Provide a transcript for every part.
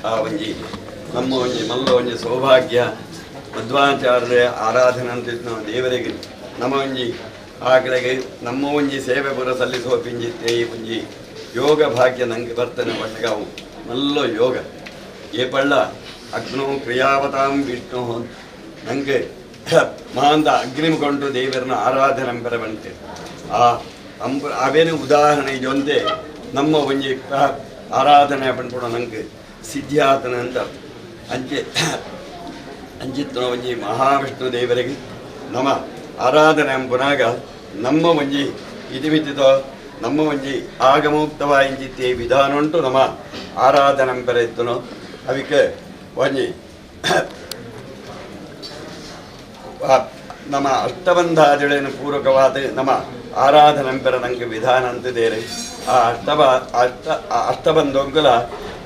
ಆ ಒಂಜಿ ನಮ್ಮ ಒಂಜಿ ಮಲ್ಲ ಒಂಜಿ ಸೌಭಾಗ್ಯ ಮಧ್ವಾಚಾರ್ಯರ ಆರಾಧನೆ ಅಂತ ದೇವರಿಗೆ ನಮ್ಮ ಒಂಜಿ ಆಕಳಿಗೆ ನಮ್ಮ ಒಂಜಿ ಸೇವೆ ಪೂರ ಸಲ್ಲಿಸುವ ಪಿಂಜಿತ್ತೆ ಈ ಒಂಜಿ ಯೋಗ ಭಾಗ್ಯ ನಂಗೆ ಬರ್ತನೆ ಪಟ್ಟಗಾವು ಮಲ್ಲ ಯೋಗ ಏಪಳ್ಳ ಅಗ್ನೋ ಕ್ರಿಯಾವತಾಂ ವಿಷ್ಣು ನಂಗೆ ಮಾಂದ ಅಗ್ನಿಮುಕೊಂಡು ದೇವರನ್ನ ಆರಾಧನೆ ಅಂಬರ ಬಂತೆ ಆ ಅಂಬ ಅವೇನು ಉದಾಹರಣೆ ಜೊಂತೆ ನಮ್ಮ ಒಂಜಿ ಆರಾಧನೆ ಪನ್ಪುಣ ನಂಗೆ ಸಿದ್ಧಿಯಾತನ ಅಂತ ಅಂಚೆ ಅಂಚಿತ್ತನ ಒಂಜಿ ಮಹಾವಿಷ್ಣು ದೇವರಿಗೆ ನಮ ಆರಾಧನೆ ಅಂಪುನಾಗ ನಮ್ಮ ಒಂಜಿ ಇತಿಮಿತಿದ ನಮ್ಮ ಒಂಜಿ ಆಗಮೋಕ್ತವಾಯಿಂಚಿತ್ತೆ ವಿಧಾನ ಉಂಟು ನಮ್ಮ ಆರಾಧನೆ ಅಂಪರ ಇತ್ತುನು ಅವಿಕೆ ಒಂಜಿ ನಮ್ಮ ಅಷ್ಟಬಂಧಾದಿಗಳನ್ನು ಪೂರಕವಾದ ನಮ್ಮ ಆರಾಧನಂಪರ ನಂಗೆ ವಿಧಾನ ಅಂತಿದ್ದೇರೆ ಆ ಅಷ್ಟ ಅಷ್ಟಬಂಧೊಂಕುಲ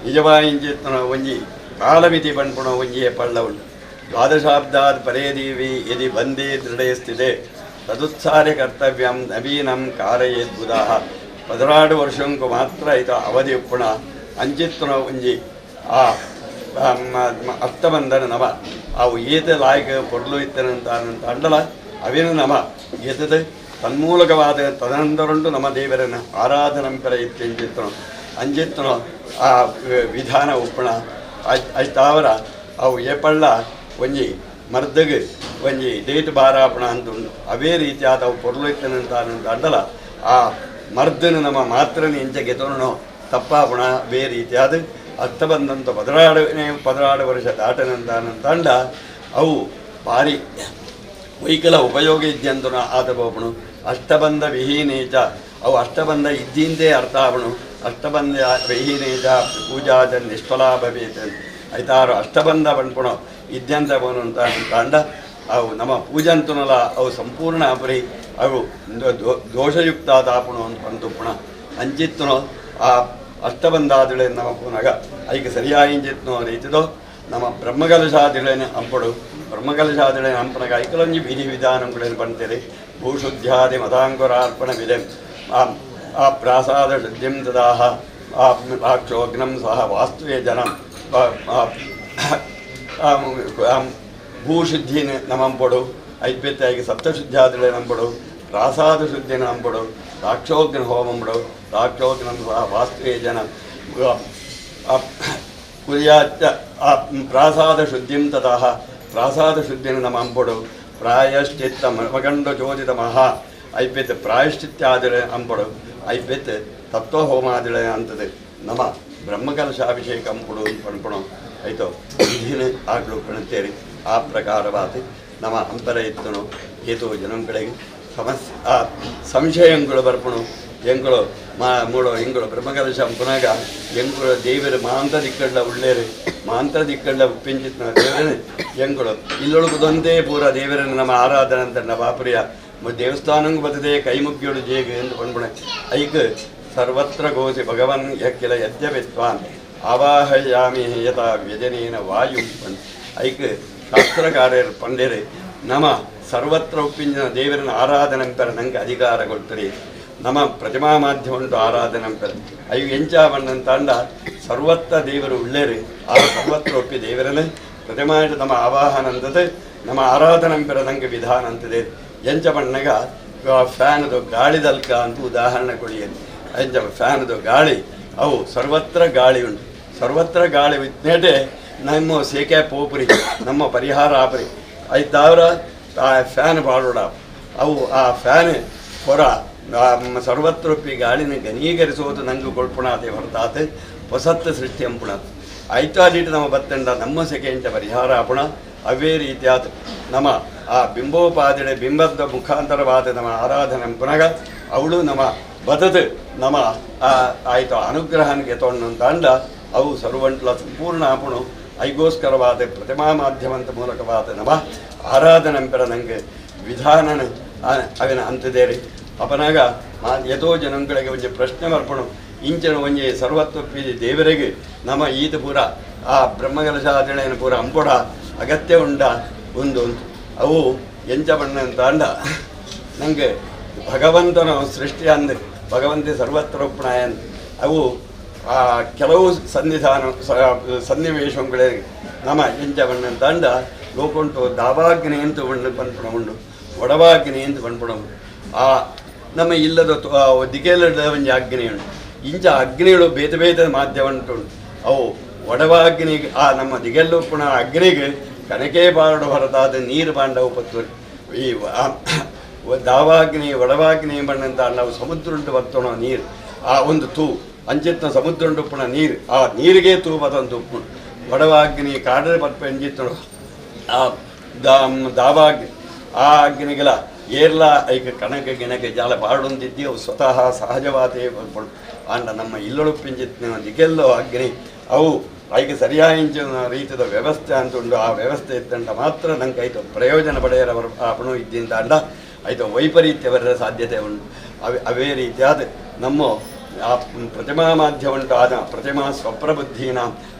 ನಿಜವಾಯಿಂಚಿತ್ತನ ಒಂಜಿ ಕಾಲಮಿತಿ ಪನ್ಪುಣ ಒಂಜಿಯ ಪಳ್ಳ ಉಂಟು. ದ್ವಾದಶಾಬ್ದಾದ್ ಪರೇದೀವಿ ಯದಿ ಬಂದೇ ದೃಢೇ ಸ್ಥಿತೆ ತದುತ್ಸಾರ್ಯ ಕರ್ತವ್ಯಂ ನವೀನಂ ಕಾರಯೇದ್ಬುಧಾಃ. 16 ವರ್ಷಂಕು ಮಾತ್ರ ಇತ ಅವಧಿ ಉಪ್ಪುಣ ಅಂಚಿತ್ತನ ಒಂಜಿ ಆ ಅಷ್ಟಬಂಧನ ನಮ ಅವು ಏತ ಲಾಯಕ ಪೊರ್ಲು ಇತ್ತನಂತ ಅಂಡಲ ಅವೇನು ನಮ ಏತದ ತನ್ಮೂಲಕವಾದ ತದನಂತರುಂಟು ನಮ್ಮ ದೇವರನ್ನ ಆರಾಧನಂಪರ ಇತ್ತೆಂಚಿತ್ತನು ಅಂಚಿತ್ತನು ಆ ವಿಧಾನ ಉಪ್ಪುಣ ಅಷ್ಟಾವರ ಅವು ಏಪಳ್ಳ ಒಂಜಿ ಮರ್ದಗ್ ಒಂಜಿ ಡೇಟ್ ಬಾರಾಪಣ ಅಂತ ಉಂಟು. ಅವೇ ರೀತಿಯಾದ ಅವು ಪೊರ್ಲು ಇತ್ತನಂತ ಅಂಡಲ ಆ ಮರ್ದನ ನಮ್ಮ ಮಾತ್ರನ ಎಂಚ ಗೆತೋಣೋ ತಪ್ಪಾಪಣ ಅವೇ ರೀತಿಯಾದ ಅಷ್ಟಬಂದಂತ 16 ವರ್ಷ ದಾಟನಂತಾನಂತಾಂಡ ಅವು ಭಾರಿ ವೈಕಲ ಉಪಯೋಗ ಇದ್ಯಂತನ ಆದ ಬೋಪಣು. ಅಷ್ಟಬಂಧ ವಿಹೀನೇಚ ಅವು ಅಷ್ಟಬಂಧ ಇದ್ದಿಂದೇ ಅರ್ಥ ಆವಣು. ಅಷ್ಟಬಂಧ ವಿಹೀನೇಚ ಪೂಜಾಚ ನಿಷ್ಫಲ ಭವೇತ್ ಐತಾರು ಅಷ್ಟಬಂಧ ಪಣ್ಪುಣು ಇದ್ಯಂತ ಬೋನು ಅಂತ ಅಂಡ ಅವು ನಮ್ಮ ಪೂಜಂತನಲ್ಲ ಅವು ಸಂಪೂರ್ಣ ಅಪರಿ ಅವು ದೋಷಯುಕ್ತ ಆಪಣು ಅಂತ ಪಂತುಪುಣ ಅಂಚಿತ್ತನೋ ಆ ಅಷ್ಟಬಂಧಾದಿಳೆ ನಮ್ಮ ಪುನಗ ಐಕೆ ಸರಿಯಾಯಿಂಚಿತ್ನೋ ರೀತಿದೋ ನಮ್ಮ ಬ್ರಹ್ಮಕಲಶಾದಿಗಳೇನೆ ಅಂಪಡು. ಬ್ರಹ್ಮಕಲಶಾದಿಗಳೇನೆ ಅಂಪನಗ ಐಕಲೊಂಜಿ ವಿಧಿ ವಿಧಾನಗಳೇನು ಪಂತೇರಿ ಭೂಶುದ್ಧ್ಯಾದಿ ಮತಾಂಕುರಾರ್ಪಣ ವಿಧೆ ಆ ಪ್ರಾಸಾದ ಶುದ್ಧಿಂ ತದಾಹ ಆ ಕ್ಷೋಗ್ನಂ ಸಹ ವಾಸ್ತುವೇ ಜನಂ ಭೂಶುದ್ಧಿನ ನಮಂಪಡು ಐಪೆತ್ತಾಗಿ ಸಪ್ತಶುದ್ಧ್ಯಾದಿಗಳೇ ನಂಪಡು ಪ್ರಾಸಾದ ಶುದ್ಧಿನ ನಂಪಡು ರಾಕ್ಷೋಗ್ನ ಹೋಮಂಬಡು ರಾಕ್ಷೋಗ್ನಂ ಸಹ ವಾಸ್ತುವೇ ಜನ ಕುರ್ಯಾಚ ಪ್ರಾಸಾದ ಶುದ್ಧಿಂ ತತಃ ಪ್ರಾಸಾದ ಶುದ್ಧಿನ ನಮ ಅಂಪಡು ಪ್ರಾಯಶ್ಚಿತ್ತ ಮಗಂಡ ಚೋದಿತ ಮಹಾ ಐಪೆತ್ ಪ್ರಾಯಶ್ಚಿತ್ಯಾದಿಳೆ ಅಂಪಡು ಐಪೆತ್ ತತ್ವ ಹೋಮಾದಿಳೆ ಅಂತದೆ ನಮ ಬ್ರಹ್ಮಕಲಶಾಭಿಷೇಕ ಅಂಪಡು ಪಣ್ಪಣು ಆಯಿತು ವಿಧಿನ ಆಗ್ಲು ಪಣತೇರಿ ಆ ಪ್ರಕಾರವಾದ ನಮ್ಮ ಅಂಪರ ಇತ್ತನು ಏತೋ ಜನಗಳಿಗೆ ಸಮಸ್ಯೆ ಆ ಸಂಶಯಂಗಳು ಬರ್ಪಣು ಎಂಗಳು ಮಾ ಮೂಡೋ ಎಂಗಳು ಬ್ರಹ್ಮಕಲಶ ಅಂಪನಾಗ ಎಂಗಳು ದೇವರ ಮಾಂತ ದಿಕ್ಕಳ್ಳ ಉಳ್ಳೇರು ಮಾಂತ ದಿಕ್ಕಳ್ಳ ಉಪ್ಪಿಂಚಿತ್ನ ದೇವರೇ ಎಂಗಳು ಇಲ್ಲೊಳಗುದಂತೆ ಪೂರ ದೇವರನ್ನು ನಮ್ಮ ಆರಾಧನೆ ಅಂತ ಬಾಪುರಿಯ ದೇವಸ್ಥಾನಂಗೆ ಬತ್ತದೆ ಕೈಮುಗ್ಗಿಯೋಡು ಜೇಗ ಎಂದು ಪಣ್ಪುಣೆ ಐಕ್ ಸರ್ವತ್ರ ಗೋಸಿ ಭಗವನ್ ಯಕ್ಕಿಲ ಯದ್ಯವಿತ್ವಾನ್ ಆವಾಹಯಾಮಿ ಯಥಾ ವ್ಯಜನೇನ ವಾಯು ಐಕ್ ಶಾಸ್ತ್ರಕಾರ್ಯರು ಪಂಡೇರು ನಮ ಸರ್ವತ್ರ ಉಪ್ಪಿಂಜಿನ ದೇವರನ್ನ ಆರಾಧನೆ ಅಂತಾರೆ ನಂಗೆ ಅಧಿಕಾರ ಕೊಡ್ತಾರೆ ನಮ್ಮ ಪ್ರತಿಮಾ ಮಾಧ್ಯಮ ಉಂಟು ಆರಾಧನೆ ಅಂತಾರೆ ಅಯ್ಯೋ ಎಂಚ ಬಣ್ಣಂತಾಂಡ ಸರ್ವತ್ರ ದೇವರು ಉಳ್ಳೇರು ಆ ಸರ್ವತ್ರ ಒಪ್ಪಿ ದೇವರನ್ನೇ ಪ್ರತಿಮಾ ನಮ್ಮ ಆವಾಹನ ಅಂತದೆ ನಮ್ಮ ಆರಾಧನೆ ಅಂಪರ ನಂಗೆ ವಿಧಾನ ಅಂತದೆ ಎಂಚ ಬಣ್ಣಗ ಫ್ಯಾನದು ಗಾಳಿದಲ್ಕ ಅಂತ ಉದಾಹರಣೆ ಕೊಡಿಯೇನು ಎಂಚ ಫ್ಯಾನದು ಗಾಳಿ ಅವು ಸರ್ವತ್ರ ಗಾಳಿ ಉಂಟು ಸರ್ವತ್ರ ಗಾಳಿ ವಿತ್ನೇಟೆ ನಮ್ಮ ಸೇಕೆ ಪೋಪುರಿ ನಮ್ಮ ಪರಿಹಾರ ಆಪರಿ ಐತಾವ್ರ ಆ ಫ್ಯಾನ್ ಬಾಡೋಡ ಅವು ಆ ಫ್ಯಾನ್ ಹೊರ ಸರ್ವತ್ರೊಪ್ಪಿ ಗಾಳಿನ ಘನೀಕರಿಸುವುದು ನಂಗೆ ಕೊಳ್ಪುಣಾತೆ ಹೊರತಾತೆ ಹೊಸತ್ತು ಸೃಷ್ಟಿ ಅಂಪುಣ ಐತಾದೀಟು ನಮ್ಮ ಬತ್ತಂಡ ನಮ್ಮ ಸೆಕೆಂಚ ಪರಿಹಾರ ಆಪುಣ ಅವೇ ರೀತಿಯಾದ ನಮ್ಮ ಆ ಬಿಂಬೋಪಾದಿಡೆ ಬಿಂಬದ ಮುಖಾಂತರವಾದ ನಮ್ಮ ಆರಾಧನೆ ಪುನಗ ಅವಳು ನಮ್ಮ ಬದದು ನಮ್ಮ ಆಯಿತು ಅನುಗ್ರಹನಿಗೆ ತೊಗೊಂಡಂತಾಂಡ ಅವು ಸರ್ವಂಟ್ಲ ಸಂಪೂರ್ಣ ಆಪುಣು ಐಗೋಸ್ಕರವಾದ ಪ್ರತಿಮಾ ಮಾಧ್ಯಮಂತ ಮೂಲಕವಾದ ನಮ್ಮ ಆರಾಧನೆ ನಂಗೆ ವಿಧಾನನ ಅವಿನ ಅಂತದೇರಿ ಅಪನಾಗ ಮಾ ಯಥೋ ಜನಗಳಿಗೆ ಒಂಜಿ ಪ್ರಶ್ನೆ ಬರ್ಪಣು ಇಂಚನ ಒಂಜಿ ಸರ್ವತ್ವ ದೇವರಿಗೆ ನಮ್ಮ ಈತ ಪೂರ ಆ ಬ್ರಹ್ಮಕಲಶಾದಿಳೇನ ಪೂರ ಅಂಪೊಡ ಅಗತ್ಯ ಉಂಡ ಒಂದು ಅವು ಎಂಚ ಬಣ್ಣ ಅಂತಾಂಡ ನಂಗೆ ಭಗವಂತನ ಸೃಷ್ಟಿ ಅಂದ ಭಗವಂತ ಸರ್ವತ್ರ ಉಪ್ಪಣಾಯನ್ ಅವು ಕೆಲವು ಸನ್ನಿಧಾನ ಸನ್ನಿವೇಶಗಳೇ ನಮ ಎಂಚ ಬಣ್ಣಂತಾಂಡ ಲೋಕುಂಟು ದಾವಾಗ್ನಿ ಅಂತ ಬಣ್ಣ ಪನ್ಪುಣ ಉಂಡು ಒಡವಾಗ್ನಿ ಅಂತ ಪನ್ಪುಣ ಉಂಡು. ಆ ನಮ್ಮ ಇಲ್ಲದ ದಿಗೆಲ್ಲದ ಒಂಜಿ ಅಗ್ನಿ ಉಂಡು. ಇಂಚ ಅಗ್ನಿಗಳು ಬೇತೆ ಬೇತೆ ಮಾಧ್ಯಮ ಉಂಟು. ಅವು ಒಡವಾಗ್ನಿ ಆ ನಮ್ಮ ದಿಗೆಲ್ಲುಪ್ಪುನ ಅಗ್ನಿಗೆ ಕನಕೇ ಬಾರಡು ಹೊರತಾದ ನೀರು ಬಾಂಡವು ಪತ್ತುವರಿ. ಈ ದಾವಾಗ್ನಿ ಒಡವಾಗ್ನಿ ಬಣ್ಣಂತ ನಾವು ಸಮುದ್ರ ಉಂಟು ಬರ್ತೋಣ ನೀರು ಆ ಒಂದು ತೂ ಅಂಚಿತ್ನ ಸಮುದ್ರ ಉಂಟು ಉಪ್ಪುನ ನೀರು ಆ ನೀರಿಗೆ ತೂ ಬತ್ತಂತ ಉಪ್ಪು ಒಡವಾಗ್ನಿ ಕಾಡರೆ ಬರ್ಪ ಎಂಜಿತ್ತನು ಆ ದಾವಾಗ್ನಿ ಆ ಅಗ್ನಿಗೆಲ ಏರ್ಲ ಐಕ ಕಣಕ ಗಿಣಕ ಜಾಲ ಬಾಡೊಂದಿದ್ದಿ ಅವು ಸ್ವತಃ ಸಹಜವಾದೇ ಬರ್ಪುಂಡು. ಆಂಡ ನಮ್ಮ ಇಲ್ಲೊಳುಪಿಂಚಿತ್ನ ದಿಗೆಲ್ಲೋ ಅಗ್ನಿ ಅವು ಐಕ ಸರಿಯಾಯಿಂಚಿನ ರೀತಿಯ ವ್ಯವಸ್ಥೆ ಅಂತ ಉಂಡು. ಆ ವ್ಯವಸ್ಥೆ ಇತ್ತಂಡ ಮಾತ್ರ ನಂಗೆ ಐತು ಪ್ರಯೋಜನ ಪಡೆಯರ ಆಪಣು ಇದ್ದಿಂದ ಅಂಡ ಐತು ವೈಪರೀತ್ಯ ಬರ ಸಾಧ್ಯತೆ ಉಂಟು. ಅವೇ ಅವೇ ರೀತಿಯಾದ ನಮ್ಮ ಆ ಪ್ರತಿಮಾ ಮಾಧ್ಯ ಉಂಟು. ಆದ ಪ್ರತಿಮಾ ಸ್ವಪ್ರಬುದ್ಧೀನ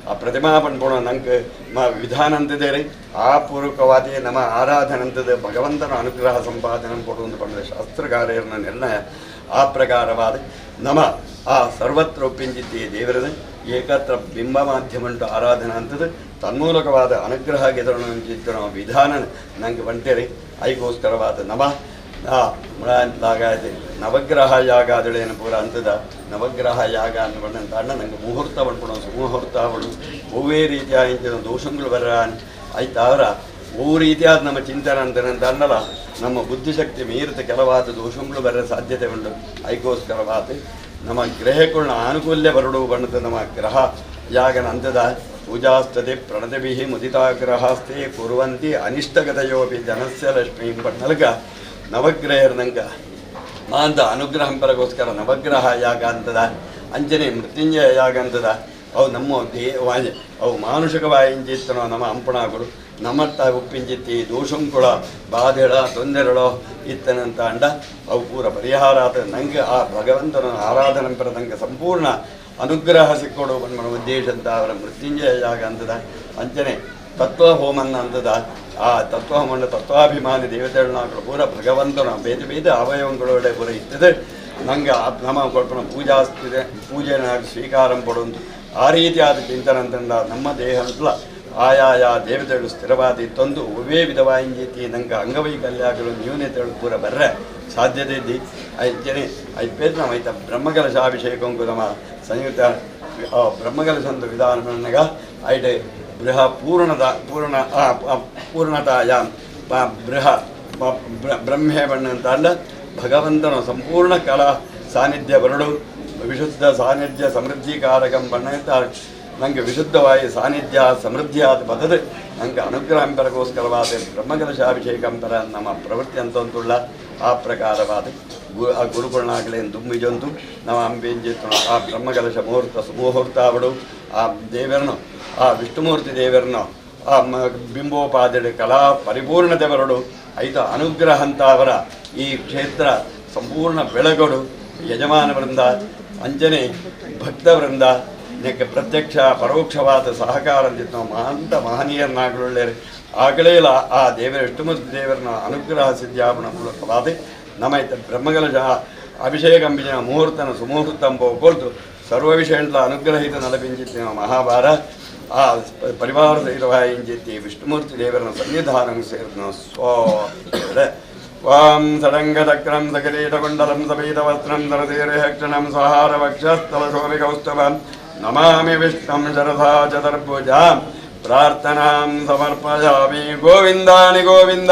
ಆ ಪ್ರತಿಮಾ ಪನ್ಪುಣ ನಂಗೆ ಮ ವಿಧಾನ ಅಂತಿದ್ದೇವೆ ಆ ಪೂರ್ವಕವಾದಿ ನಮ್ಮ ಆರಾಧನೆ ಅಂತದ ಭಗವಂತನ ಅನುಗ್ರಹ ಸಂಪಾದನೆ ಕೊಡುವಂತ ಪಂಡ ಶಾಸ್ತ್ರಕಾರ್ಯರ ನಿರ್ಣಯ. ಆ ಪ್ರಕಾರವಾದ ನಮ ಆ ಸರ್ವತ್ರ ಒಪ್ಪಿಂಚಿತ್ತಿ ದೇವರದ ಏಕತ್ರ ಬಿಂಬ ಮಾಧ್ಯಮ ಉಂಟು ಆರಾಧನೆ ಅಂತದ್ದು ತನ್ಮೂಲಕವಾದ ಅನುಗ್ರಹ ಗೆದರಣಂಚಿತ್ತು ನಾವು ವಿಧಾನ ನಂಗೆ ಬಂತೇರಿ. ಐಗೋಸ್ಕರವಾದ ನಮ ಆ ಮುಳಾಗಾಯ್ತು ನವಗ್ರಹ ಯಾಗಾದಳೇನು ಪೂರ ಅಂತದ ನವಗ್ರಹ ಯಾಗ ಅನ್ನುವಂತ ಅಣ್ಣ ನಂಗೆ ಮುಹೂರ್ತ ಪನ್ಪುಣ ಸುಮುಹೂರ್ತ ಅವಳು ಒವ್ವೇ ರೀತಿಯ ಇಂಚಿನ ದೋಷಗಳು ಬರ ಆಯ್ತಾವ್ರ ಓ ರೀತಿಯಾದ ನಮ್ಮ ಚಿಂತನೆ ಅಂತ ಅನ್ನಲ್ಲ ನಮ್ಮ ಬುದ್ಧಿಶಕ್ತಿ ಮೀರಿದ ಕೆಲವಾದ ದೋಷಗಳು ಬರೋ ಸಾಧ್ಯತೆ ಉಂಟು. ಐಗೋಸ್ಕರವಾದ ನಮ್ಮ ಗ್ರಹಗಳನ್ನ ಆನುಕೂಲ್ಯ ಬರಡು ಬಣ್ಣದ ನಮ್ಮ ಗ್ರಹ ಯಾಗನ ಅಂತದ ಪೂಜಾಸ್ತದೆ ಪ್ರಣತಿಭಿಃ ಮುದಿತಾಗ್ರಹಾಸ್ತೆ ಕುರುವಂತಿ ಅನಿಷ್ಟಗತಯೋಪಿ ಜನಸ್ಯ ಲಕ್ಷ್ಮೀ ಬಣ್ಣಲ್ಗ ನವಗ್ರಹರ್ನಂಗ ಮಾಂತ ಅನುಗ್ರಹ ಪರಗೋಸ್ಕರ ನವಗ್ರಹ ಯಾಗ ಅಂತದ ಅಂಜನೆ ಮೃತ್ಯುಂಜಯ ಯಾಗ ಅಂತದ ಅವು ನಮ್ಮ ಅವು ಮಾನುಷಿಕವಾಯಿಂಚಿತ್ತನೋ ನಮ್ಮ ಅಂಪಣಾಗಳು ನಮ್ಮತ್ತ ಉಪ್ಪಿಂಚಿತ್ತಿ ದೋಷಂಕುಳ ಬಾಧೆಳ ತೊಂದರೆಳೋ ಇತ್ತನಂತ ಅಂಡ ಅವು ಪೂರ ಪರಿಹಾರ ಆದ ನಂಗೆ ಆ ಭಗವಂತನ ಆರಾಧನೆ ಪರ ನಂಗೆ ಸಂಪೂರ್ಣ ಅನುಗ್ರಹ ಸಿಕ್ಕೊಡು ಬಣ್ಣ ಉದ್ದೇಶ ಅಂತ ಅವರ ಮೃತ್ಯುಂಜಯ ಯಾಗ ಅಂತದ ಅಂಚನೆ ತತ್ವ ಹೋಮನ್ನ ಅಂತದ ಆ ತತ್ವ ಹೋಮಣ್ಣ ತತ್ವಾಭಿಮಾನಿ ದೇವತೆಗಳನ್ನ ಪೂರ ಭಗವಂತನ ಬೇರೆ ಬೇರೆ ಅವಯವಗಳೊಡೆ ಪೂರ ಇರ್ತದೆ. ನಂಗೆ ನಮ್ಮ ಕೊಡ್ಪಣ ಪೂಜಾಸ್ತಿದೆ ಪೂಜೆನ ಸ್ವೀಕಾರ ಪಡುವಂತ ಆ ರೀತಿಯಾದ ಚಿಂತನೆ ಅಂತಂದ ನಮ್ಮ ದೇಹ ಅಂತಲ್ಲ ಆಯಾಯ ದೇವತೆಗಳು ಸ್ಥಿರವಾದ ತಂದು ಒವ್ವೇ ವಿಧವಾಯಿಂಜೀತಿ ನಂಗೆ ಅಂಗವೈಕಲ್ಯಗಳು ನ್ಯೂನತೆಗಳು ಪೂರ ಬರ್ರೆ ಸಾಧ್ಯತೆ ಇದ್ದಿ ಐತೇನೆ ಐಪೇತ್ ನಮ್ಮ ಐತ ಬ್ರಹ್ಮಕಲಶಾಭಿಷೇಕಂಕು ನಮ್ಮ ಸಂಯುಕ್ತ ಬ್ರಹ್ಮಕಲಶಂತ ವಿಧಾನಗ ಐಟೆ ಬೃಹ ಪೂರ್ಣದ ಪೂರ್ಣ ಪೂರ್ಣತಾಯ ಬೃಹ ಬ್ರಹ್ಮೆ ಬಣ್ಣ ಅಂತ ಅಲ್ಲ ಭಗವಂತನ ಸಂಪೂರ್ಣ ಕಲಾ ಸಾನ್ನಿಧ್ಯ ಬರಡು ವಿಶುದ್ಧ ಸಾನ್ನಿಧ್ಯ ಸಮೃದ್ಧಿಕಾರಕಂ ಬಣ್ಣ ಅಂತ ನಂಗೆ ವಿಶುದ್ಧವಾಗಿ ಸಾನ್ನಿಧ್ಯ ಸಮೃದ್ಧಿಯಾದ ಬದಲು ನಂಗೆ ಅನುಗ್ರಹಂಪರಗೋಸ್ಕರವಾದ ಬ್ರಹ್ಮಕಲಶಾಭಿಷೇಕಂಪರ ನಮ್ಮ ಪ್ರವೃತ್ತಿ ಅಂತಂತುಳ್ಳ ಆ ಪ್ರಕಾರವಾದ ಆ ಗುರುಗುಣಾಗಲೇನು ದುಮ್ಮಿಜಂತು ನಮ್ಮ ಅಂಬೇಂಜಿತ್ತು ಆ ಬ್ರಹ್ಮಕಲಶ ಮುಹೂರ್ತ ಸುಮುಹೂರ್ತ ಅವಡು ಆ ದೇವರನು ಆ ವಿಷ್ಣುಮೂರ್ತಿ ದೇವರನ್ನು ಆ ಬಿಂಬೋಪಾದಿಡು ಕಲಾ ಪರಿಪೂರ್ಣತೆ ಬರಡು ಐತ ಅನುಗ್ರಹ ಅಂತ ಅವರ ಈ ಕ್ಷೇತ್ರ ಸಂಪೂರ್ಣ ಬೆಳಗಡು ಯಜಮಾನ ವೃಂದ ಅಂಜನೆ ಭಕ್ತವೃಂದ ಇದಕ್ಕೆ ಪ್ರತ್ಯಕ್ಷ ಪರೋಕ್ಷವಾದ ಸಹಕಾರ ಅಂತಿತ್ತು ಮಹಾಂತ ಮಹನೀಯರನ್ನಾಗಲೊಳ್ಳೆಯರು ಆಗಲೇ ಇಲ್ಲ ಆ ದೇವರ ವಿಷ್ಣುಮೂರ್ತಿ ದೇವರನ್ನ ಅನುಗ್ರಹ ಸಿದ್ಧ್ಯಾಪನ ಮೂಲಕವಾದ ನಮ್ಮ ಐತ ಬ್ರಹ್ಮಕಲಶ ಅಭಿಷೇಕಂಬಿನ ಮುಹೂರ್ತನ ಸುಮುಹೂರ್ತಂಬೋ ಕೊಲ್ತು ಸರ್ವ ವಿಷಯಂಟ್ಲ ಅನುಗ್ರಹಿತ ನಲಪಿಂಚಿತ್ತಿನ ಮಹಾಭಾರ ಆ ಪರಿವಾರ ಸಹಿತವಾಯಿಂಚಿತ್ತಿ ವಿಷ್ಣುಮೂರ್ತಿ ದೇವರನ ಸನ್ನಿಧಾನ ಸೇರಿದ ಸ್ವ ವಾಂ ಸಡಂಗಚಕ್ರಂ ಸಕಲೀಟಕುಂಡಲಂ ಸಪೀತವಸ್ತ್ರಂ ಸರಸೀರಹಕ್ಷಣಂ ಸ್ವಹಾರವಕ್ಷಸ್ಥಲಶೋಭಿಕೌಸ್ತಭಂ ನಮಾಮಿ ವಿಷ್ಣುಂ ಶರಥಾ ಚತುರ್ಭುಜಾಂ ಪ್ರಾರ್ಥನಾಂ ಸಮರ್ಪಯಾಮಿ. ಗೋವಿಂದಾನಿ ಗೋವಿಂದ.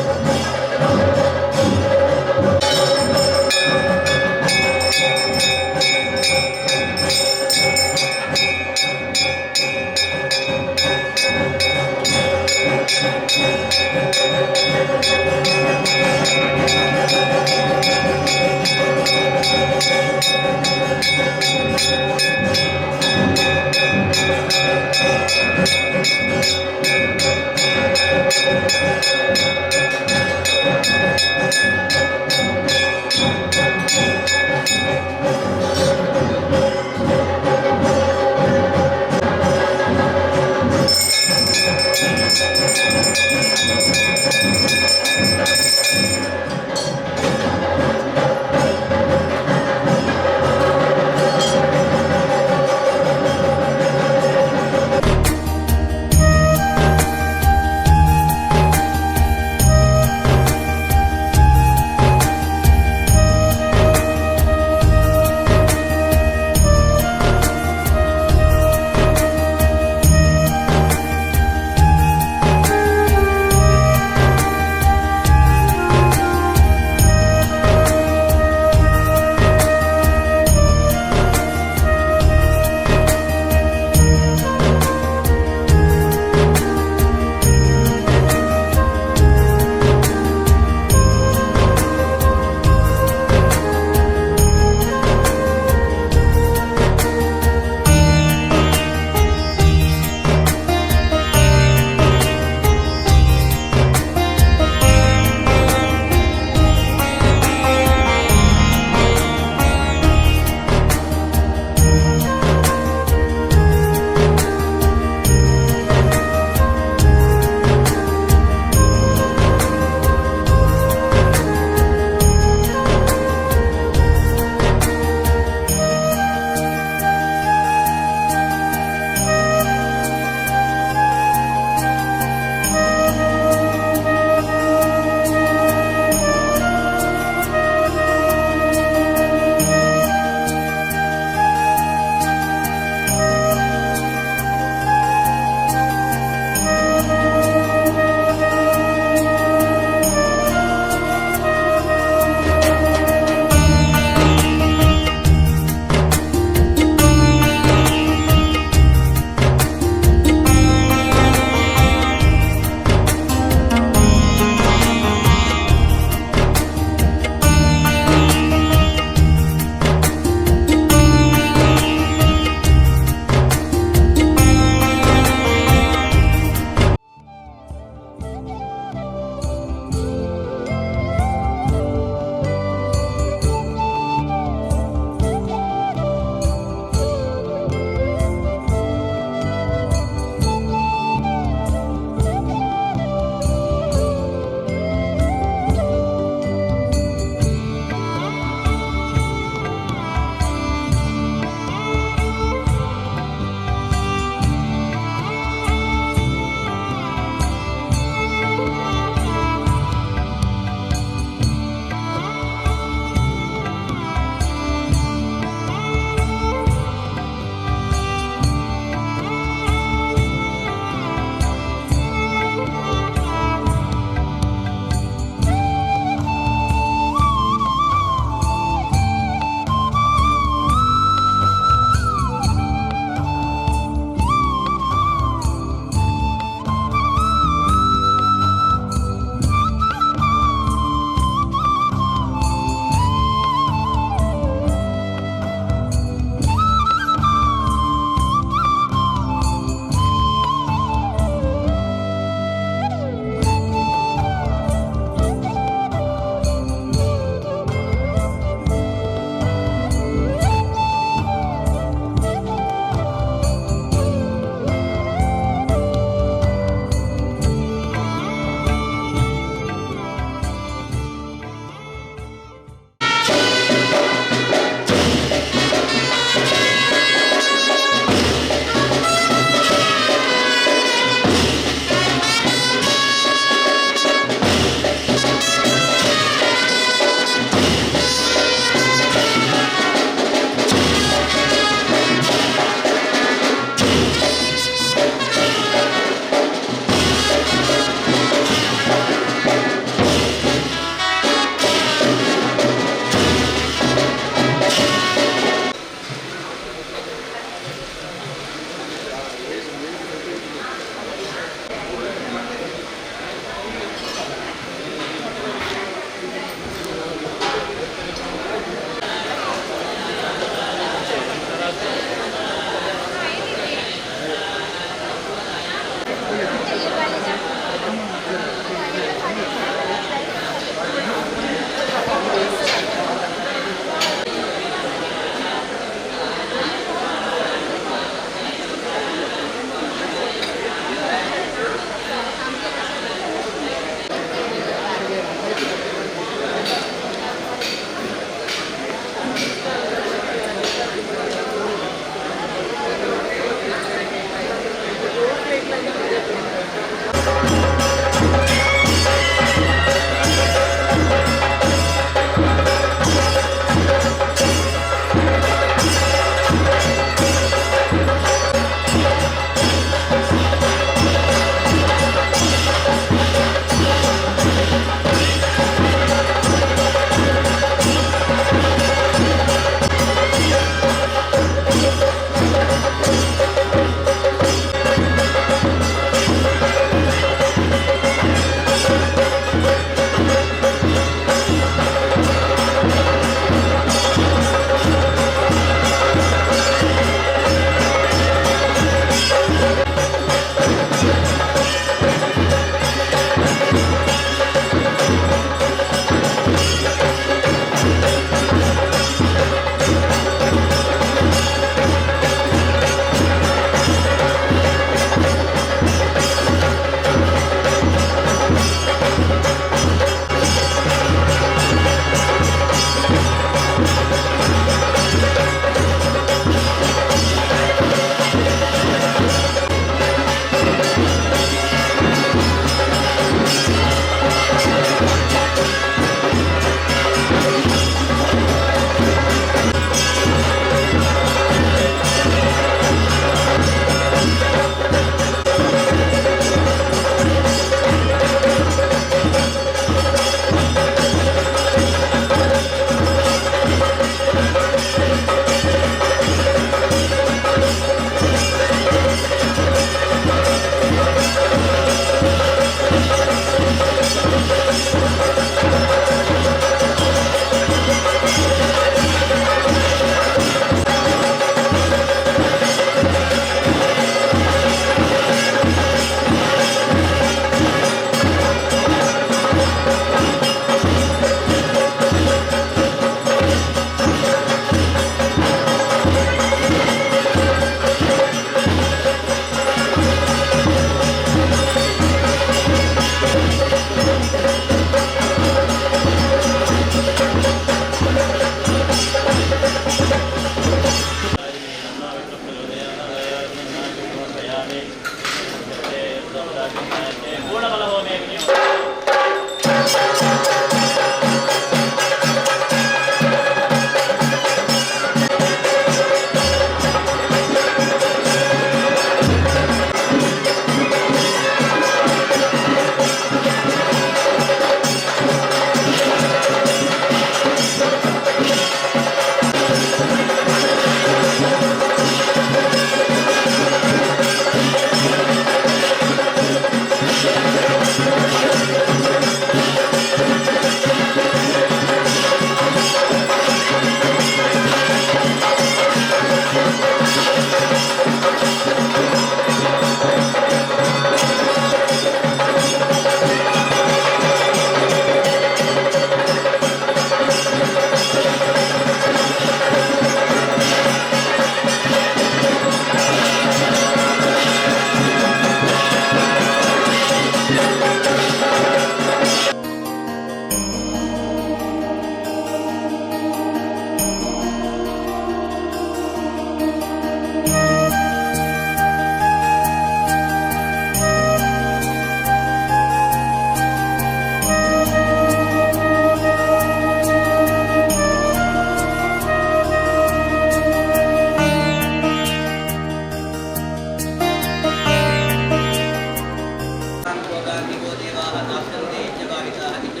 ಲೋಕಾಂತಿಕೋ ದೇವಾಹ ದಾಸ್ಯಂತೆ ಯಜ್ಞಭಾವಿತಾಃ ಇಂದು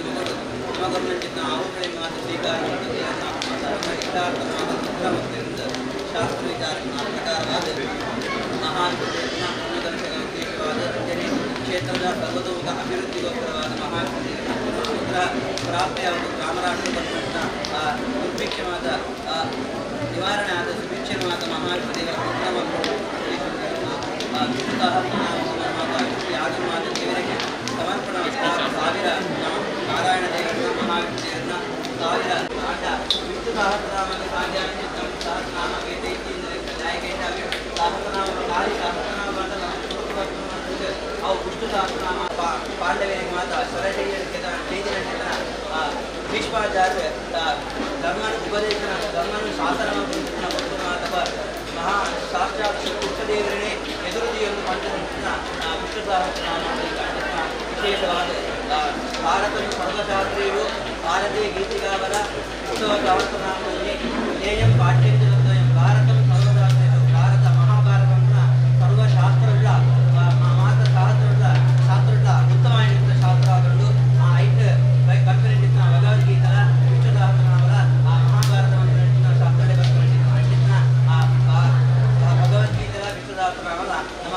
ನಮಗೊನ್ನಂಚಿನ ಆಹುತಿಗಳನ್ನು ಮಾತ್ರ ಸ್ವೀಕಾರ ಇಷ್ಟಾರ್ಥ ಮಾತ್ರ ಶಾಸ್ತ್ರ ವಿಚಾರ ಆ ಪ್ರಕಾರವಾದ ಮಹಾನ್ ಉದ್ದೇಶವಾದ ಅಂಜನೆ ಕ್ಷೇತ್ರದ ಸರ್ವತೋಮುಖ ಅಭಿವೃದ್ಧಿಗೋಸ್ಕರವಾದ ಮಹಾನ್ ಅನುಗ್ರಹ ಪ್ರಾಪ್ತಿಯಾದ ಗ್ರಾಮರಾಷ್ಟ್ರ ಬಂದಂಥ ದುರ್ಭಿಕ್ಷವಾದ ನಿವಾರಣೆ ಆದ ಸುಭಿಕ್ಷವಾದ ಮಹಾನ್ ದೇವರ ಯಾಗಮಾದ ದೇವರಿಗೆ ಸಮರ್ಪಣ ಸಾವಿರ ನಾರಾಯಣ ದೇವರನ್ನ ಮಹಾವಿಷ್ಣುದೇವರನ್ನ ಸಾವಿರ ಆಟ ವಿಷ್ಣು ಸಹಸ್ರನಾಮ ಸಹಸ್ರನಾಮ ವೇದೈತಿ ಸಹಸ್ರನಾಮ ಕಾಲಿ ಸಹಸ್ರನಾಮ ಅವು ವಿಷ್ಣು ಸಹಸ್ರನಾಮ ಪಾಂಡವರಿಗೆ ಮಾತ್ರ ಸರಶೈಲ ಭೀಷ್ಮಾಚಾರ್ಯ ಧರ್ಮನ ಉಪದೇಶನ ಧರ್ಮನ ಶಾಸನ ಅಥವಾ ಮಹಾ ಸಾಕ್ಷಾತ್ ಕೃಷ್ಣದೇವರೇ ಎದುರುದಿಯನ್ನು ಪಂಚನ ವಿಷ್ಣು ಸಹಸ್ರನಾಮ ವಿಶೇಷವಾದ ಭಾರತ ಸರ್ವಶಾಸ್ತ್ರೀಯು ಭಾರತೀಯ ಗೀತಿಗಾವರ ವಿಷ್ಣು ಸಹಸ್ರನಾಮದಲ್ಲಿ ಧ್ಯೇಯಂ ಪಾಠ್ಯಂಚ ಭಾರತಂ ಸರ್ವಶಾಸ್ತ್ರೇಷು ಭಾರತ ಮಹಾಭಾರತಂನ ಸರ್ವಶಾಸ್ತ್ರವುಳ್ಳ ಮಾತ್ರ ಶಾಸ್ತ್ರವುಳ್ಳ ಶಾಸ್ತ್ರವುಳ್ಳ ಉತ್ತಮವಾಗಿದ್ದ ಶಾಸ್ತ್ರ ಆದುಂಡು ಆ ಐಟ್ ಬರ್ಪನಿಟ್ಟಿದ್ದ ಭಗವದ್ಗೀತರ ವಿಷ್ಣು ಸಹಸ್ರನಾಮದ ಆ ಮಹಾಭಾರತವನ್ನು ಶಾಸ್ತ್ರಗಳೇ ಬರ್ಪನಿಟ್ಟಿದ್ದ ಆ ಭಗವದ್ಗೀತರ ವಿಷ್ಣು ಸಹಸ್ರನಾಮದ ನಮ್ಮ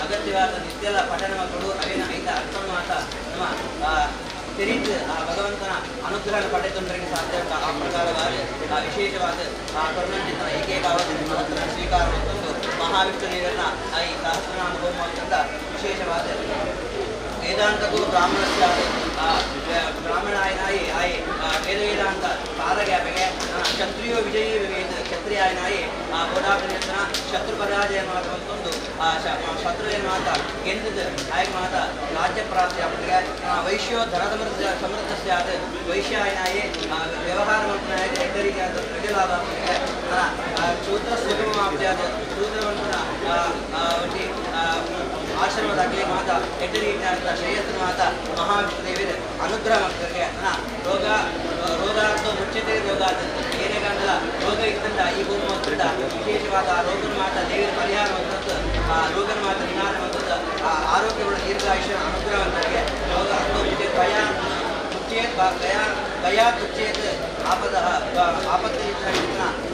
ಅಗತ್ಯವಾದ ನಿತ್ಯದ ಪಠಣ ಮಕ್ಕಳು ಅವೇನ ಐತ ಅರ್ಥ ಮಾತ ನಮ್ಮ ತೆರೀತ್ ಆ ಭಗವಂತನ ಅನುಗ್ರಹ ಪಡೆದುಕೊಂಡರಿಗೆ ಸಾಧ್ಯ ಉಂಟು. ಆ ಪ್ರಕಾರವಾದ ಆ ವಿಶೇಷವಾದ ಆ ಕರುಣಚಿತನ ಏಕೇಕಾವಾದ ಮಹತ್ವನ ಸ್ವೀಕಾರ ಮತ್ತೊಂದು ಮಹಾವಿಷ್ಣು ದೇವರನ್ನ ಆ ಈ ಸಹಸ್ರನಾಮ ಹೋಮ ಅಂತ ವಿಶೇಷವಾದ ವೇದಾಂತಕ್ಕೂ ಬ್ರಾಹ್ಮಣಸ್ಯ ಬ್ರಾಹ್ಮಣಾಯನಾಯಿ ಆಯಿ ವೇದ ವೇದಾಂತ ಸಾರಗ್ಯಾಪಗೆ ಕ್ಷತ್ರಿಯೋ ವಿಜಯೀ ವೇದ ಕ್ಷತ್ರಿಯಾಯನಾಯಿ ಆ ಬೋಧಾಪನಿರ್ತನ ಶತ್ರು ಪರಾಜಯ ಮಾತಂತೊಂದು ಆ ಶತ್ರುವಿನ ಮಾತ ಗೆದ್ದದ ಆಯ್ ಮಾತ ರಾಜ್ಯ ಪ್ರಾಪ್ತಿ ಆಗ್ತದೆ. ವೈಶ್ಯೋ ಧನ ಸಮೃದ್ಧ ಸಮೃದ್ಧ ಸ್ಯಾತ್ ವೈಶ್ಯಾಯನಾಯಿ ವ್ಯವಹಾರ ಮಂತ್ರನಾಯ ಎಡ್ಡ ರೀತಿಯಾದ ಪ್ರಜಲಾಭ ಆಗ್ತದೆ. ಶೂದ್ರ ಸುಗಮ ಆಗ್ತದೆ. ಶೂದ್ರವಂತನ ಒಂಜಿ ಆಶ್ರಮದಾಗಲಿ ಮಾತ ಎಡ್ಡ ರೀತಿಯಾದ ಶ್ರೇಯಸ್ಸು ಮಾತ ಮಹಾವಿಷ್ಣು ದೇವಿರ ಅನುಗ್ರಹ ಮಾಡ್ತಾರೆ. ರೋಗ ರೋಗಾರ್ಥ ಮುಚ್ಚತೆ ರೋಗಾದ ಏನೇ ಕಾಣಲ್ಲ ರೋಗ ಇತ್ತಂದ ಈ ಭೂಮಿ ಹೋಗ್ತದ ವಿಶೇಷವಾದ ಆ ರೋಗನ ಮಾತ ದೇವಿರ ಪರಿಹಾರ ಮಾಡ್ತದ್ದು ಆ ರೋಗನ ಮಾತ ನಿವಾರಣೆ ಮಾಡ್ತದ್ದು ಆ ಆರೋಗ್ಯಗಳ ದೀರ್ಘಾಯುಷ್ಯ ಅನುಗ್ರಹ ಅಂತಾರೆ. ರೋಗ ಅರ್ಥ ಮುಚ್ಚೇತ್ ಭಯ ಮುಚ್ಚೇತ್ ಭಯ ಭಯ ತುಚ್ಚೇತ್ ಆಪದ ಆಪತ್ತು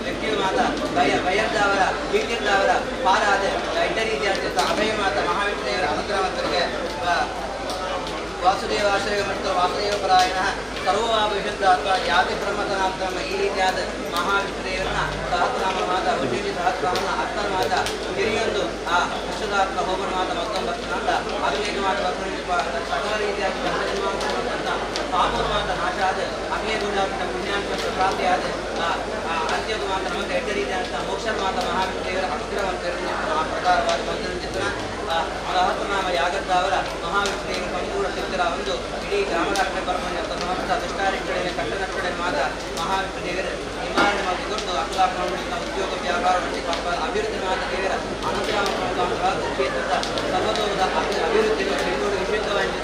ವ್ಯಕ್ತಿಯ ಮಾತ ಭಯ ಭಯದ್ದಾವರ ಭೀತಿದ್ದಾವರ ಪಾರಾದ ಎಡ್ಡ ರೀತಿಯಾದ ಅಭಯ ಮಾತ ಮಹಾವಿಷ್ಣು ದೇವರ ಅನುಗ್ರಹ ಮಾಡ್ತಾರೆ. ವಾಸುದೇವಾಶ್ರಯ ಮತ್ತು ವಾಸುದೇವ ಪರಾಯಣ ಸರ್ವವಾಪ ವಿಶುದ್ಧಾತ್ಮ ಯಾತಿ ಬ್ರಹ್ಮತನಾತ್ಮ ಈ ರೀತಿಯಾದ ಮಹಾವಿಷ್ಣು ದೇವರನ್ನ ಸಹಸ್ರನಾಮ ಮಾತ ಒಟ್ಟಿಗೆ ಸಹಸ್ರನಾಮನ ಅರ್ಥನ ಮಾತ ಹಿರಿಯೊಂದು ಆ ವಿಶುದ್ಧಾತ್ಮ ಹೋಮನ ಮಾತ ಮತ್ತೊಂದು ಭಕ್ತನಂದ ಅಭಿಷೇಕ ಮಾತ ಭಕ್ತನ ಸಕಲ ರೀತಿಯಾದ ಜನ್ಮಾಂತರ ಪಾಪದ ಮಾತ ನಾಶ ಆದ ಅಗ್ನೇ ಗುಣಾಂತ ಪುಣ್ಯಾಂಶ ಪ್ರಾಪ್ತಿಯಾದ ಅಂತ್ಯದ ಮಾತ ನಮಗೆ ಎಡ್ಡ ರೀತಿಯಾದಂಥ ಮೋಕ್ಷದ ಮಾತ ಮಹಾವಿಷ್ಣು ದೇವರ ಅನುಗ್ರಹ ಅಂತ ಆ ಪ್ರಕಾರವಾದ ಮಂತ್ರಚಿತ್ರ ಸಹಸ್ರನಾಮ ಯಾಗದ್ದಾವರ ಮಹಾವಿಷ್ಣು ದೇವರ ಸಂಪೂರ್ಣ ಸಿದ್ಧರ ಒಂದು ಇಡೀ ಗ್ರಾಮರಾಷ್ಟ್ರ ಪರಮಾತ್ಮ ಸಮಸ್ತ ದುಷ್ಟಾರಿಷ್ಟಡೆಯ ಕಟ್ಟನಷ್ಟಡೆ ಮಾತ ಮಹಾವಿಷ್ಣು ದೇವರ ನಿವಾರಣೆ ಮಾಡಿ ಕೊಟ್ಟು ಅಕಲಾತ್ಮ ಉದ್ಯೋಗ ವ್ಯಾಪಾರ ಅಭಿವೃದ್ಧಿ ಮಾತ ದೇವರ ಅನುಗ್ರಹ ಕ್ಷೇತ್ರದ ಸರ್ವತೋಮದ ಅಭಿವೃದ್ಧಿ ಬೆಂಗಳೂರು ವಿಶೇಷವಾಗಿ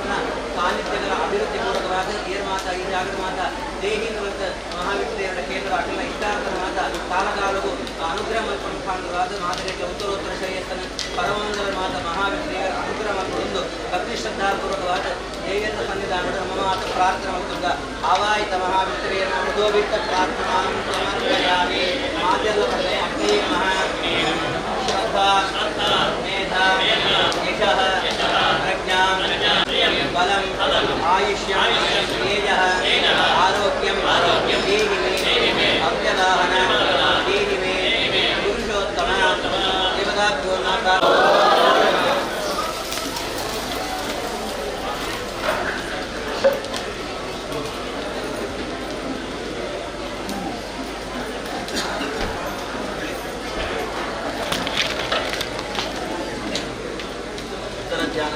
ಸಾನ್ನಿಧ್ಯಗಳ ಅಭಿವೃದ್ಧಿ ಪೂರ್ವಕವಾದ ಏರ್ ಮಾತ ಈ ಜಾಗದ ಮಾತ ದೇಹಿ ಮತ್ತು ಮಹಾವಿಷ್ಣು ದೇವರ ಕ್ಷೇತ್ರ ಅಕಲ ಇಷ್ಟಾರ್ಥದ ಮಾತ ಕಾಲಕಾಲವು ಅನುಗ್ರಹ ಮುಖಾಂತರವಾದ ಮಾತರಿಗೆ ಉತ್ತರೋತ್ತರ ಶ್ರೇಯಸ್ಸನ್ನು ಪರಮಾನಂದರ ಮಾತ ಮಹಾವಿಷ್ಣು ದೇವರ ಅನುಗ್ರಹ ಮಾಡಿಕೊಂಡು ಭಕ್ತಿ ಶ್ರದ್ಧಾಪೂರ್ವಕವಾದ ದೇವೇಂದ್ರ ಸನ್ನಿಧಾನದ ನಮ್ಮ ಮಾತ ಪ್ರಾರ್ಥನೆ ಮಾಡಿಕೊಂಡ ಆವಾಯಿತ ಮಹಾವಿಷ್ಣುವೇ ನಮದೋಬಿಟ್ಟ ಪ್ರಾರ್ಥನಾ ಸಮರ್ಪಯಾಮಿ. ಮಾತೆಲ್ಲ ಪಡೆ ಅಗ್ನಿ ಮಹಾ ಶ್ರದ್ಧಾ ಮೇಧಾ ಯಶಃ ಪ್ರಜ್ಞಾ ಬಲಂ ಆಯುಷ್ಯಂ ತೇಜಃ ಆರೋಗ್ಯಂ ದೇಹಿ ಮೇ ಅವ್ಯದಾಹನ ದೇಹಿ ಮೇ ಪುರುಷೋತ್ತಮ ದೇವತಾಭ್ಯೋ ನಾಥ. ಉತ್ತರ ಧ್ಯಾನ.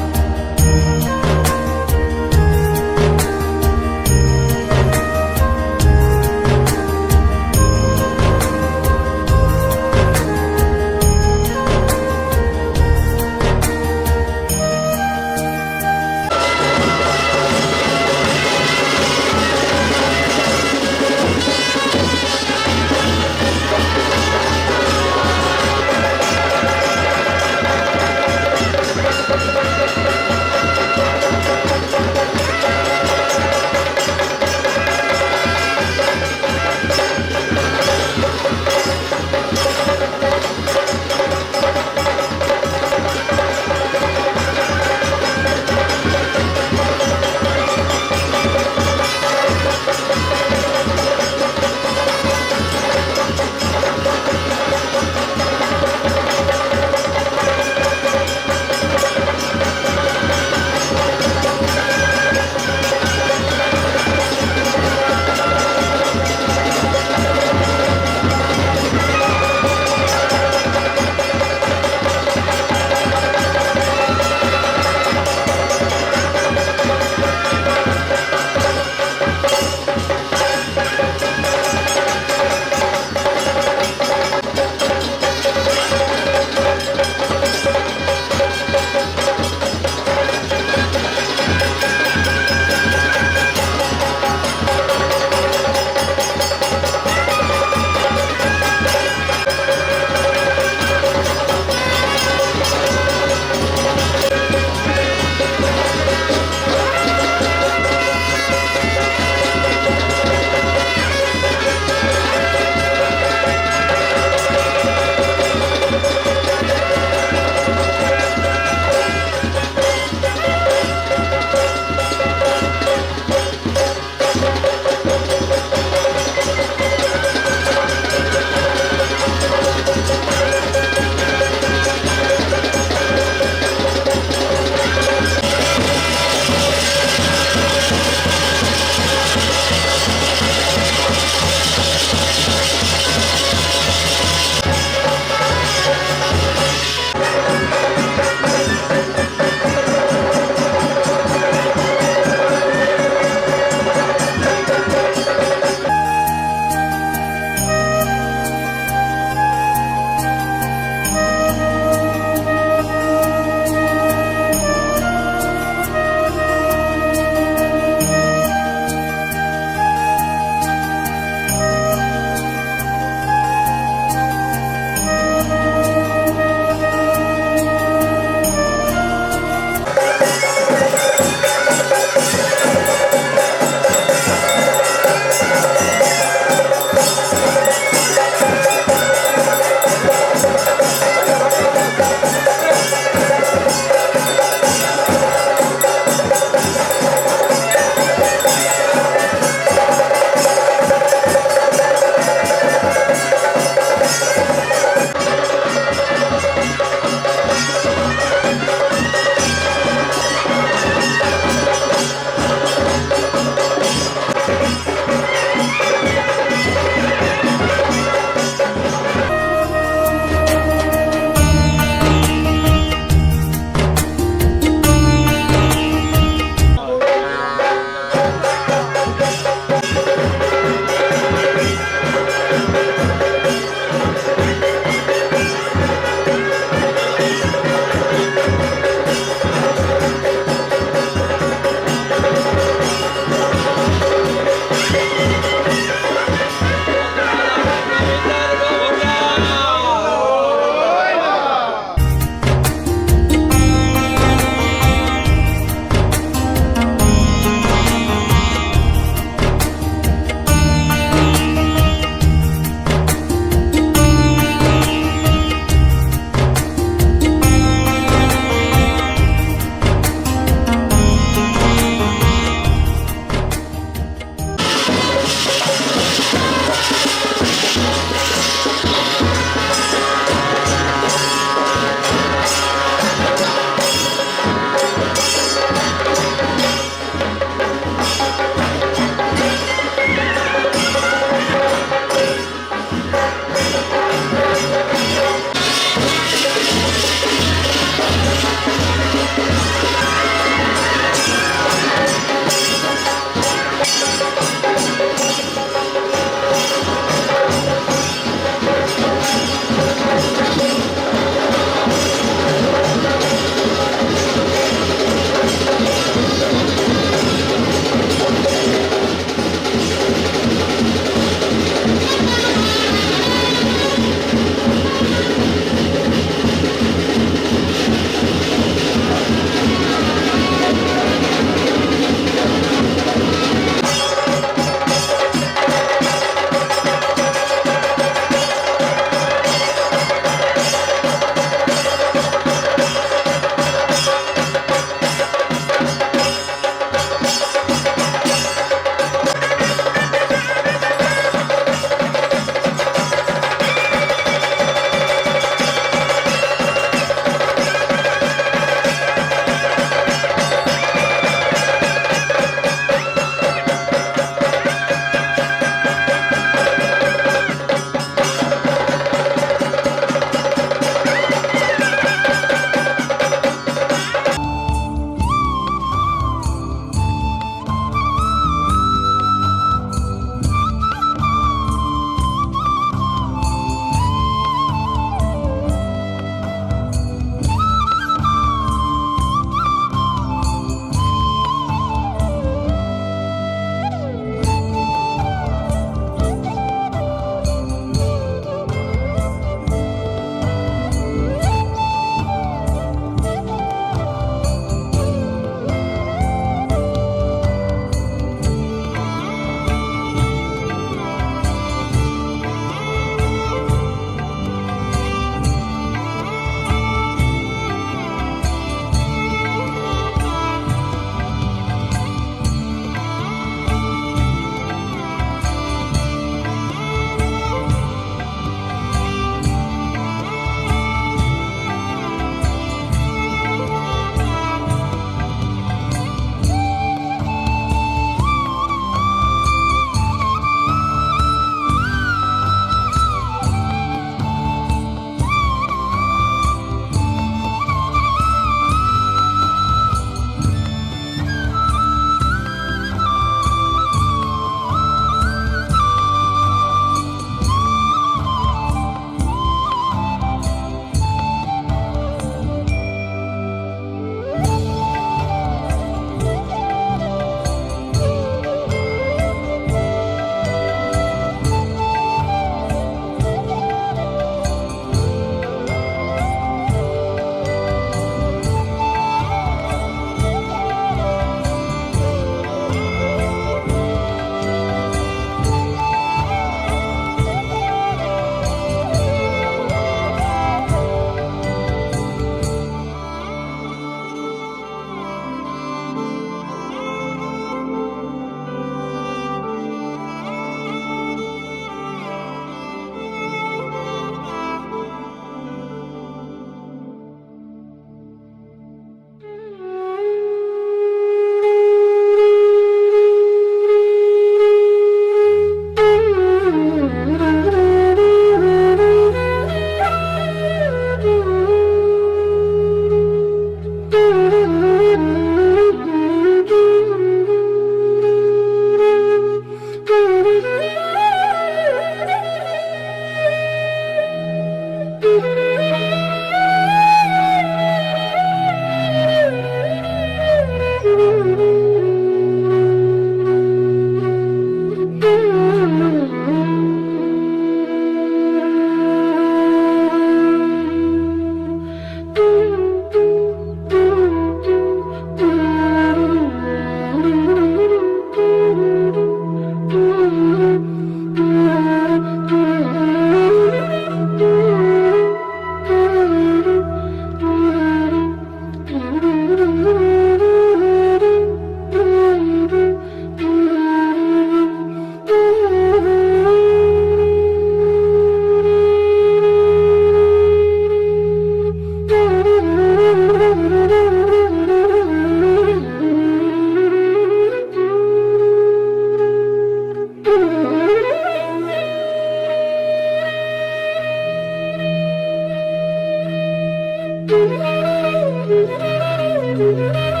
Thank you.